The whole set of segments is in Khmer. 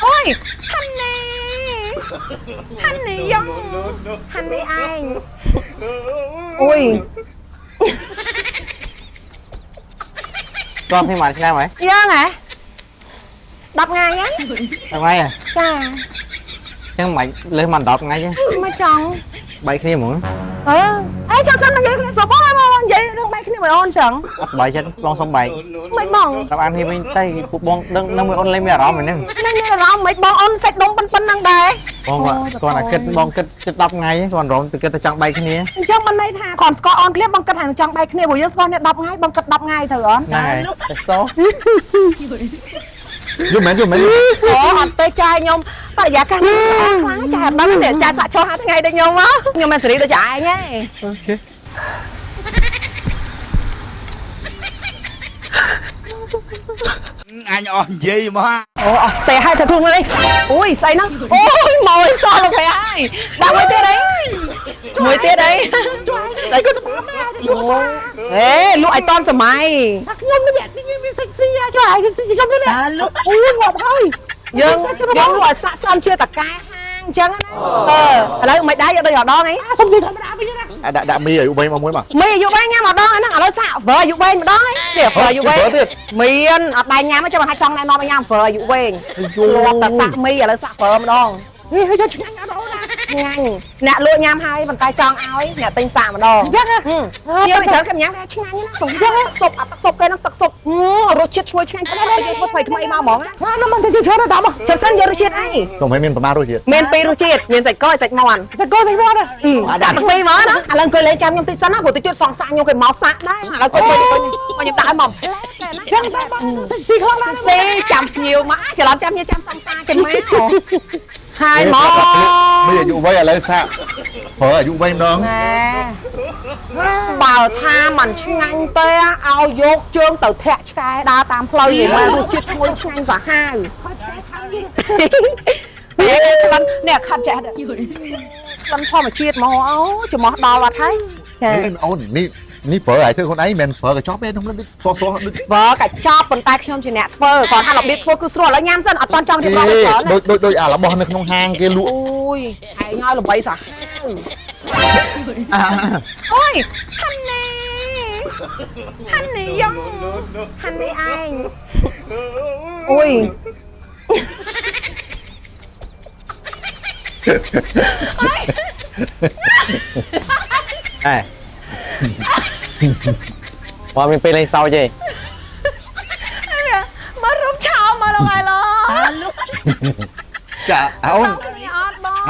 អូយហាន់នេះហាន់នេះយ៉ងហាន់នេះឯងអូយ ស្គាល់គ្នាមួយឆ្នាំហើយ យើងហ៎10ថ្ងៃហ្នឹង 10ថ្ងៃហ៎ ចា ចឹងមិនលើសមក10ថ្ងៃទេ មកចង់ បែកគ្នាហ្មង អឺអេចង់សិនមកនិយាយគ្នាសពបងមកនិយាយរឿងបែកគ្នាមួយអូនចឹង អត់សប្បាយចិត្តបងសុំបែក មិនបង តាមអានគ្នាវិញទៅពួកបងដឹងនឹងមួយអូនលេងមានអារម្មណ៍ហ្នឹង នឹងមានអារម្មណ៍មិនបងអូនសាច់ដុំប៉ុណ្ណឹងដែរ បងគាត់តែគិតបងគិតចិត្ត10ថ្ងៃគាត់រំទៅគិតតែចង់បែកគ្នា អញ្ចឹងមិនន័យថាគាត់ស្គាល់អូនភ្លាមបងគិតថាចង់បែកគ្នាព្រោះយើងស្គាល់គ្នា10ថ្ងៃបងគិត10ថ្ងៃទៅអូន ហ្នឹងហើយតែសោ យល់មែនយល់មែន អូអត់ទេចាយខ្ញុំបរិយាកាសនេះខ្លាំងចាយអត់ដឹងទេចាយសាក់ឈោ5ថ្ងៃដូចខ្ញុំមកខ្ញុំមិនសេរីដូចឯងទេ អូខេ អញអស់និយាយមក អូអស់ស្ទះហើយទៅខ្លួននេះអូយស្អីហ្នឹងអូយមកសោះលោកហើយដាក់មួយទៀតអីមួយទៀតអីស្អីក៏សម្រាប់ដែរលក់អេលក់ឲ្យតន់សម័យថាខ្ញុំនេះមានសិចស៊ីចុះឯងស៊ីខ្ញុំនេះលក់អូយងាប់ហើយយើងយើងលក់ឲ្យសាក់សមជាតកែហាងអញ្ចឹងណាអឺឥឡូវមិនដែរយកដូចរដងអីសុំនិយាយធម្មតាវិញណា ដាក់ដាក់មីអាយុវែងមកមួយមក មីអាយុវែងញ៉ាំម្ដងហ្នឹងឥឡូវសាក់វើអាយុវែងម្ដងនេះវើអាយុវែងមានអត់ដែរញ៉ាំទេចាំថាចង់ណែនាំឲ្យញ៉ាំវើអាយុវែងលាប់តែសាក់មីឥឡូវសាក់វើម្ដងហេយកឆ្ងាញ់អត់អូនណាឆ្ងាញ់អ្នកលក់ញ៉ាំហើយប៉ុន្តែចង់ឲ្យអ្នកទិញសាក់ម្ដងអញ្ចឹងយើងច្រើនគេញ៉ាំថាឆ្ងាញ់ណាសុំអញ្ចឹងស៊ុបអាទឹកស៊ុបគេហ្នឹងទឹកស៊ុបរសជាតិឈ្ងុយឆ្ងាញ់តែយើងធ្វើថ្មីថ្មីមកហ្មងណាមិនទៅច្រើនដល់មកចាំសិនយករសជាតិអី ខ្ញុំឲ្យមានប្រមាណរសជាតិ មានពីររសជាតិមានសាច់គោសាច់មាន់សាច់គោសាច់មាន់ដាក់ទឹកពីរហ្មងណាឥឡូវអង្គុយលេងចាំខ្ញុំតិចសិនណាព្រោះតិចទៀតសងសាក់ខ្ញុំគេមកសាក់ដែរឥឡូវអង្គុយខ្ញុំដាក់ឲ្យមកចឹងតែបងសិចស៊ីខ្លាំងណាស់ស៊ីចាំភ្ញៀវមកច្រឡំចាំភ្ញៀវចាំសងសាគេមកហើយមក មីអាយុវែងឥឡូវសាក់ប្រើអាយុវែងម្ដង ណែបើថាมันឆ្ងាញ់ទេឲ្យយកជើងទៅធាក់ឆ្កែដើរតាមផ្លូវយីមករសជាតិឈ្ងុយឆ្ងាញ់សាហាវនេះក្លិននេះខិតចេះក្លិនធម្មជាតិមកអូច្រមុះដល់អត់ហើយចាអូននេះនេះប្រើឲ្យធ្វើខ្លួនឯងមិនប្រើកញ្ចប់ទេខ្ញុំដូចសសដូច ប្រើកញ្ចប់ប៉ុន្តែខ្ញុំជាអ្នកធ្វើគាត់ថារបៀបធ្វើគឺស្រួលឥឡូវញ៉ាំសិនអត់តន់ចង់រៀបរាប់ច្រើន ដូចដូចដូចអារបស់នៅក្នុងហាងគេលក់ អូយឯងឲ្យល្បីសាហាវអូយហាន់នេះហាន់នេះយ៉ងហាន់នេះឯងអូយ អេមកមានពេលលេងសើចទេ មករូបឆោមកឡងហើយឡ ចាអូន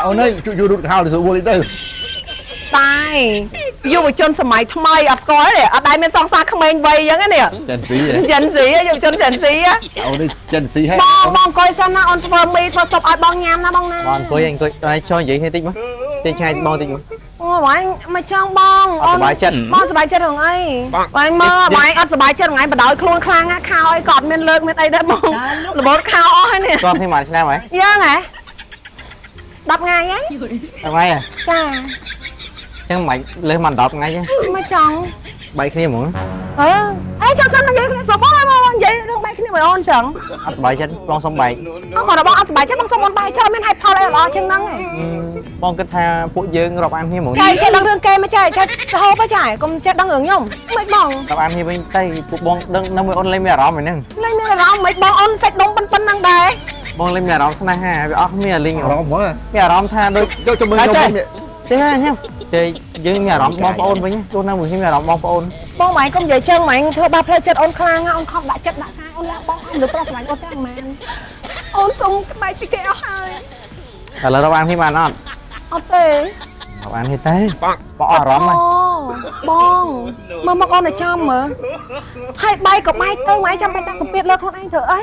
អូនអើយជួយរូតខោទៅស្រួលទៅ ស្ទាយយុវជនសម័យថ្មីអត់ស្គាល់ទេអត់ដែរមានសង្សារក្មេងវ័យអញ្ចឹងនេះ ចិនស៊ី ចិនស៊ីយុវជនចិនស៊ី អូននេះចិនស៊ីហើយ បងបងអង្គុយសិនណាអូនធ្វើមីធ្វើស៊ុបឲ្យបងញ៉ាំណាបងណា បងអង្គុយអង្គុយតែចង់និយាយគ្នាតិចមកតិចឆ្ងាយបងតិចមក អូបងមកចង់បង អូនសប្បាយចិត្ត បងសប្បាយចិត្តរឿងអីបងមកបងអត់សប្បាយចិត្តថ្ងៃបដ ாய் ខ្លួនខ្លាំងណាខោអីក៏អត់មានលើកមានអីដែរបងរបូតខោអស់ហើយនេះ ស្គាល់គ្នាមួយឆ្នាំហើយ យើងហ៎10ថ្ងៃហើយ 10ថ្ងៃហ៎ ចា ចឹងមិនលើសមក10ថ្ងៃទេ មកចង់ បែកគ្នាហ្មង អឺអេចង់សិននិយាយគ្នាសពបងមកនិយាយរឿងបែកគ្នាមួយអូនចឹង អត់សប្បាយចិត្តបងសុំបែក អូគាត់បងអត់សប្បាយចិត្តបងសុំអូនបែកចុះមានហេតុផលអីល្អជាងហ្នឹងឯង បងគិតថាពួកយើងរាប់អានគ្នាហ្មង ចែចេះដឹងរឿងគេមកចែចេះសហូបចែកុំចេះដឹងរឿងខ្ញុំមិនបង រាប់អានគ្នាវិញទៅពួកបងដឹងនឹងមួយអូនលេងមានអារម្មណ៍ហ្នឹង លេងមានអារម្មណ៍មិនបងអូនសាច់ដុំប៉ុណ្ណឹងដែរ បងលេងមានអារម្មណ៍ស្នេហាវាអស់មានអាលីង អារម្មណ៍ហ្មង មានអារម្មណ៍ថាដូច យកចាំមើលខ្ញុំ ទេខ្ញុំទេយើងមានអារម្មណ៍បងប្អូនវិញទោះនៅមួយខ្ញុំមានអារម្មណ៍បងប្អូន បងម៉ែកុំនិយាយចឹងម៉ែធ្វើបាបផ្លូវចិត្តអូនខ្លាំងអូនខំដាក់ចិត្តដាក់កាយអូនលះបង់អូនលើប្រុសស្រឡាញ់អូនទាំងម៉ែអូនសុំក្បែកពីគេអស់ហើយ ឥឡូវរាប់អានគ្នាបានអត់ អត់ទេ រាប់អានគ្នាទេបងអស់អារម្មណ៍ បងមកមកអូនឲ្យចំមើលហើយបែកក៏បែកទៅម៉ែចាំបាច់ដាក់សម្ពាធលើខ្លួនឯងធ្វើអី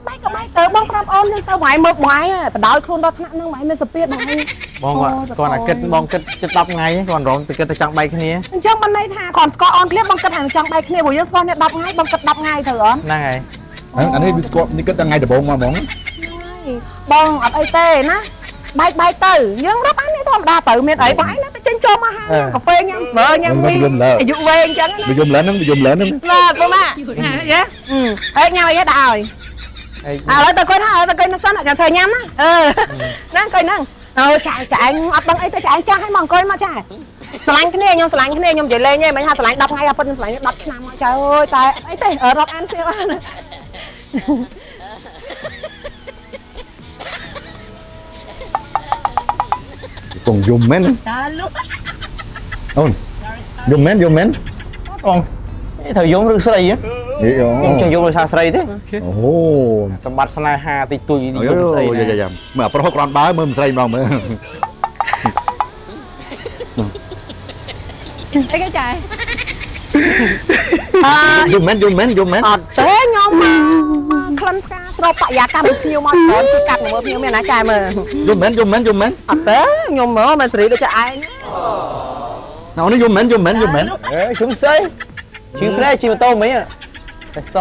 បែកក៏បែកទៅបងប្រាប់អូននឹងទៅម៉ែមើលម៉ែបដ ாய் ខ្លួនដល់ថ្នាក់ហ្នឹងម៉ែមានសម្ពាធម៉ែ បងគាត់តែគិតបងគិតចិត្ត10ថ្ងៃគាត់រំទៅគិតតែចង់បែកគ្នា អញ្ចឹងមិនន័យថាគាត់ស្គាល់អូនភ្លាមបងគិតថាចង់បែកគ្នាព្រោះយើងស្គាល់គ្នា10ថ្ងៃបងគិត10ថ្ងៃទៅអូន ហ្នឹងហើយ អានេះវាស្គាល់នេះគិតដល់ថ្ងៃដំបូងមកហ្មង បងអត់អីទេណាបែកបែកទៅយើងរាប់អាននេះធម្មតាទៅមានអីបងឯងណាទៅចេញចូលមកហាងកាហ្វេញ៉ាំវើញ៉ាំមីអាយុវែងអញ្ចឹងណា និយមឡើងហ្នឹងនិយមឡើងហ្នឹង ឡាបងម៉ាយ៉ាអេញ៉ាំអីដាក់ឲ្យ ហើយ ឥឡូវទៅអង្គុយណាឥឡូវទៅអង្គុយណាសិនចាំធ្វើញ៉ាំណាអឺណាអង្គុយហ្នឹងអើចាចាឯងអត់ដឹងអីទៅចាឯងចាស់ឲ្យមកអង្គុយមកចាស្រឡាញ់គ្នាខ្ញុំស្រឡាញ់គ្នាខ្ញុំនិយាយលេងទេមិនថាស្រឡាញ់10ថ្ងៃអត់ពិតខ្ញុំស្រឡាញ់10ឆ្នាំមកចាអើយតែអីទេរាប់អានគ្នាបាន កងយំមែន តាលុក អូនយំមែនយំមែន បងត្រូវយំឬស្រីហ៎ អេអូ ខ្ញុំចេះយំដោយសារស្រីទេ អូ សម្បត្តិស្នេហាតិចតួច យ យំស្រីណា យ៉ាយ៉ាមើលប្រុសគ្រាន់បើមើលមិនស្រីម្ដងមើល អីគេចាអើ យំមែនយំមែនយំមែន អត់ទេខ្ញុំមកក្លិនផ្កាស្រូបបរិយាកាសមួយភ្ញៀវមកច្រើនជួយកាត់មើលភ្ញៀវមានណាចាមើល យំមែនយំមែនយំមែន អត់ទេខ្ញុំមើលមិនសេរីដូចចាឯង អូនយំមែនយំមែនយំមែន អេជុំស្អីជឿប្រែជិះម៉ូតូមិញតែស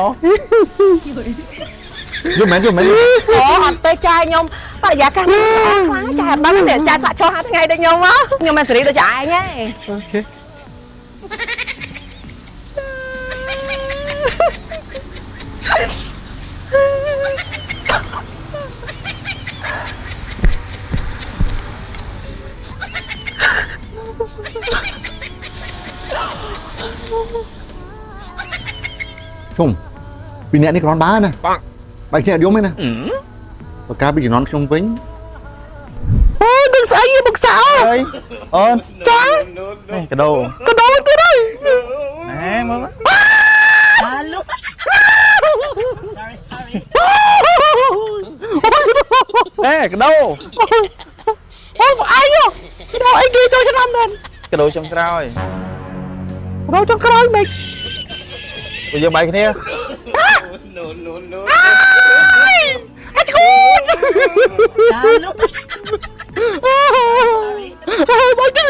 យំមែនយំមែន អូអត់ទេចាខ្ញុំបរិយាកាសនេះខ្លាំងចាអត់ដឹងទេចាសាក់ឈរហាថ្ងៃដូចខ្ញុំមកខ្ញុំមិនសេរីដូចចាឯងទេ OK ជុំពីអ្នកនេះគ្រាន់បើណាបែកគ្នាអត់យំទេណាបើកាលពីជំនាន់ខ្ញុំវិញ អូដឹងស្អីបុកសោ អើយអូន ចា នេះកដោ កដោទៀតហើយ ណែមើល តាលុក Sorry sorry អេកដោ អូឯងកដោអីគេចូលឆ្នាំមែន កដោចុងក្រោយ កដោចុងក្រោយមិន ពួកយើងបែកគ្នា អត់គូន តាលុក អូយបាយទៅ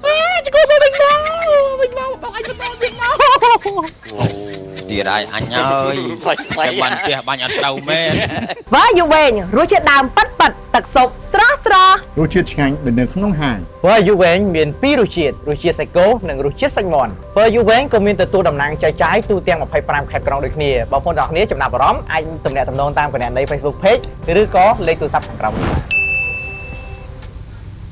អេចគូមកវិញមកវិញមកបងឯងមកវិញមក ទៀតហើយអញអើយតែបាញ់ផ្ទះបាញ់អត់ត្រូវមែន វ៉ាយូវែងរសជាតិដើមប៉ិតប៉ិតទឹកស៊ុបស្រស់ស្រស់ រសជាតិឆ្ងាញ់ដូចនៅក្នុងហាង ហ្វឺយូវែងមានពីររសជាតិរសជាតិសាច់គោនិងរសជាតិសាច់មាន់ហ្វឺយូវែងក៏មានទទួលតំណាងចែកចាយទូទាំង25ខេត្តក្រុងដូចគ្នាបងប្អូនទាំងអស់គ្នាចំណាប់អារម្មណ៍អាចទំនាក់ទំនងតាមគណនី Facebook Page ឬក៏លេខទូរស័ព្ទខាងក្រោមនេះ។